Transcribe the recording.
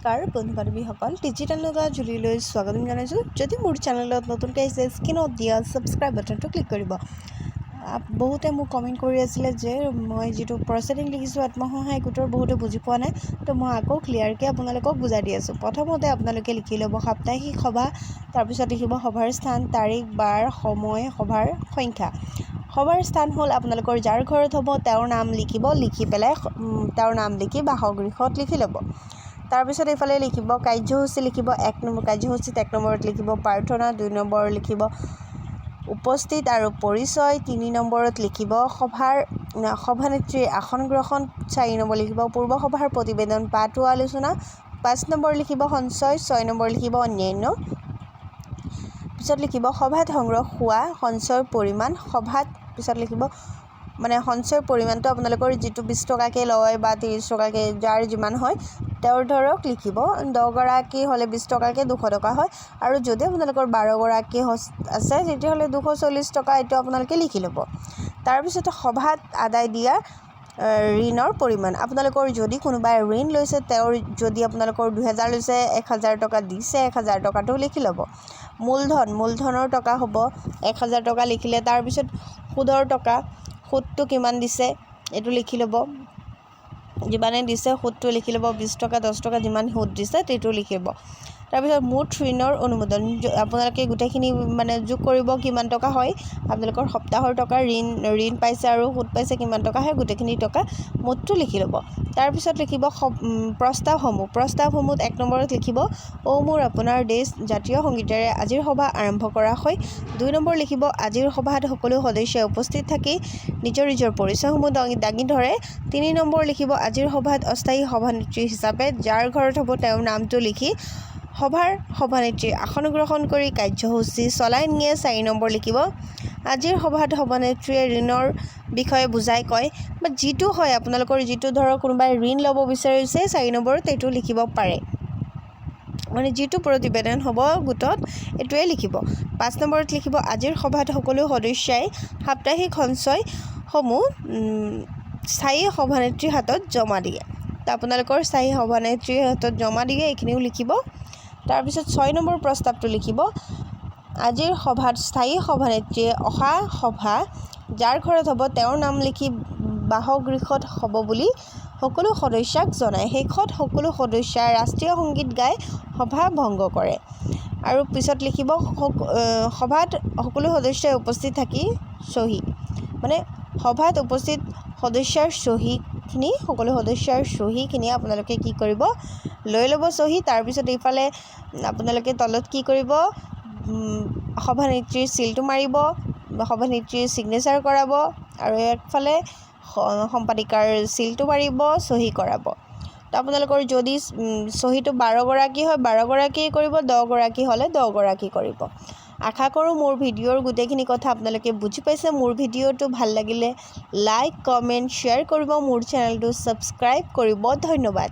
নমস্কাৰ বন্ধু বান্ধৱীসকল, ডিজিটেল নগা জুলিলৈ স্বাগতম জনাইছোঁ। যদি মোৰ চেনেলত নতুনকৈ আহিছে, স্ক্ৰীণত দিয়া ছাবস্ক্ৰাইব বাটনটো ক্লিক কৰিব। বহুতে মোক কমেণ্ট কৰি আছিলে যে মই যিটো প্ৰচেডিং লিখিছোঁ আত্মসহায়ক গোটৰ, বহুতে বুজি পোৱা নাই। তো মই আকৌ ক্লিয়াৰকৈ আপোনালোকক বুজাই দি আছোঁ। প্ৰথমতে আপোনালোকে লিখি ল'ব সাপ্তাহিক সভা। তাৰপিছত লিখিব সভাৰ স্থান, তাৰিখ, বাৰ, সময়, সভাৰ সংখ্যা। সভাৰ স্থান হ'ল আপোনালোকৰ যাৰ ঘৰত হ'ব তেওঁৰ নাম লিখিব। লিখি পেলাই তেওঁৰ নাম লিখি বাসগৃহত লিখি ল'ব। তাৰপিছত এইফালে লিখিব কাৰ্যসূচী। লিখিব এক নম্বৰ কাৰ্যসূচীত এক নম্বৰত লিখিব প্ৰাৰ্থনা, দুই নম্বৰ লিখিব উপস্থিত আৰু পৰিচয়, তিনি নম্বৰত লিখিব সভাৰ সভানেত্ৰীৰ আসন গ্ৰহণ, চাৰি নম্বৰ লিখিব পূৰ্ব সভাৰ প্ৰতিবেদন পাঠ ও আলোচনা, পাঁচ নম্বৰ লিখিব সঞ্চয়, ছয় নম্বৰ লিখিব অন্যান্য। পিছত লিখিব সভাত সংগ্ৰহ হোৱা সঞ্চয়ৰ পৰিমাণ। সভাত পিছত লিখিব মানে সঞ্চয়ৰ পৰিমাণটো আপোনালোকৰ যিটো 20 টকাকৈ লয় বা 30 টকাকৈ, যাৰ যিমান হয়, তেওঁৰ ধৰক লিখিব। 10গৰাকী হ'লে 20 টকাকৈ 200 টকা হয় আৰু যদি আপোনালোকৰ 12গৰাকী আছে, তেতিয়াহ'লে 240 টকা। এইটো আপোনালোকে লিখি ল'ব। তাৰপিছত সভাত আদায় দিয়া ঋণৰ পৰিমাণ। আপোনালোকৰ যদি কোনোবাই ঋণ লৈছে, তেওঁৰ যদি আপোনালোকৰ 2000 লৈছে, 1000 টকা দিছে, 1000 টকাটো লিখি ল'ব। মূলধন, মূলধনৰ টকা হ'ব 1000 টকা লিখিলে। তাৰপিছত সুদৰ টকা, সুদটো কিমান দিছে এইটো লিখি ল'ব। যিমানে দিছে সুদটো লিখি ল'ব। 20 টকা, 10 টকা, যিমান সুদ দিছে সেইটো লিখিব। তাৰপিছত মুঠ ঋণৰ অনুমোদন। আপোনালোকে গোটেইখিনি মানে যোগ কৰিব, কিমান টকা হয়। আপোনালোকৰ সপ্তাহৰ টকা ঋণ পাইছে আৰু সুদ পাইছে, কিমান টকা হয়, গোটেইখিনি টকা মুঠটো লিখি ল'ব। তাৰপিছত লিখিব প্ৰস্তাৱসমূহ। প্ৰস্তাৱসমূহত এক নম্বৰত লিখিব "অ' মোৰ আপোনাৰ দেশ" জাতীয় সংগীতেৰে আজিৰ সভা আৰম্ভ কৰা হয়। দুই নম্বৰ লিখিব আজিৰ সভাত সকলো সদস্যই উপস্থিত থাকি নিজৰ নিজৰ পৰিচয়সমূহ দাঙি ধৰে। তিনি নম্বৰ লিখিব আজিৰ সভাত অস্থায়ী সভানেত্ৰী হিচাপে যাৰ ঘৰত হ'ব তেওঁৰ নামটো লিখি সভাৰ সভানেত্ৰীৰ আসন গ্ৰহণ কৰি কাৰ্যসূচী চলাই নিয়ে। চাৰি নম্বৰ লিখিব আজিৰ সভাত সভানেত্ৰীয়ে ঋণৰ বিষয়ে বুজাই কয়। বা যিটো হয় আপোনালোকৰ যিটো ধৰক কোনোবাই ঋণ ল'ব বিচাৰিছে, চাৰি নম্বৰত এইটো লিখিব পাৰে। মানে যিটো প্ৰতিবেদন হ'ব গোটত, এইটোৱে লিখিব। পাঁচ নম্বৰত লিখিব আজিৰ সভাত সকলো সদস্যই সাপ্তাহিক সঞ্চয়সমূহ স্থায়ী সভানেত্ৰীৰ হাতত জমা দিয়ে। তো আপোনালোকৰ স্থায়ী সভানেত্ৰীৰ হাতত জমা দিয়ে, এইখিনিও লিখিব। তাৰপিছত ছয় নম্বৰ প্ৰস্তাৱটো লিখিব আজিৰ সভাত স্থায়ী সভানেত্ৰীয়ে অহা সভা যাৰ ঘৰত হ'ব তেওঁৰ নাম লিখি বাসগৃহত হ'ব বুলি সকলো সদস্যাক জনায়। শেষত সকলো সদস্যাই ৰাষ্ট্ৰীয় সংগীত গাই সভা ভংগ কৰে। আৰু পিছত লিখিব সভাত সকলো সদস্যই উপস্থিত থাকি চহী, মানে সভাত উপস্থিত সদস্যাৰ চহীখিনি, সকলো সদস্যাৰ চহীখিনি আপোনালোকে কি কৰিব, লৈ ল'ব চহী। তাৰপিছত এইফালে আপোনালোকে তলত কি কৰিব? সভানেত্ৰীৰ চিলটো মাৰিব, সভানেত্ৰীৰ ছিগনেচাৰ কৰাব আৰু একফালে সম্পাদিকাৰ চিলটো মাৰিব, চহী কৰাব। তো আপোনালোকৰ যদি চহীটো 12গৰাকী হয়, 12গৰাকীয়ে কৰিব, 10গৰাকী হ'লে 10গৰাকী কৰিব। আশা কৰোঁ মোৰ ভিডিঅ'ৰ গোটেইখিনি কথা আপোনালোকে বুজি পাইছে। মোৰ ভিডিঅ'টো ভাল লাগিলে লাইক, কমেণ্ট, শ্বেয়াৰ কৰিব, মোৰ চেনেলটো ছাবস্ক্ৰাইব কৰিব। ধন্যবাদ।